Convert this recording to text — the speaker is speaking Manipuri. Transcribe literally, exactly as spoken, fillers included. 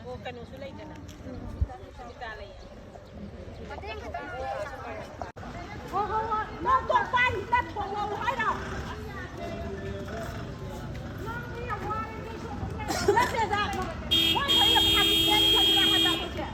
ꯑꯣ, ꯀꯩꯅꯣꯁꯨ ꯂꯩꯗꯅ꯫ ꯁꯤꯇꯥ ꯂꯩꯌꯦ꯫ ꯃꯇꯦꯡ ꯈꯤꯇꯪ ꯄꯥꯡꯉꯣ꯫ ꯍꯣꯏ, ꯍꯣꯏ, ꯍꯣꯏ꯫ ꯅꯪ ꯇꯣꯛ ꯄꯥꯏ, ꯅꯪ ꯊꯣꯡ ꯂꯧ ꯍꯥꯏꯔꯣ? ꯅꯪꯗꯤ ꯌꯥꯝ ꯋꯥꯔꯦ, ꯃꯤ ꯁꯣꯝꯗ ꯂꯩꯔꯣ꯫ ꯅꯠꯇꯦꯗ, ꯃꯣꯏ ꯂꯣꯏꯅ ꯐꯥꯒꯤ ꯇꯧꯔꯤ ꯍꯥꯏꯕ ꯑꯩꯈꯣꯏꯁꯦ꯫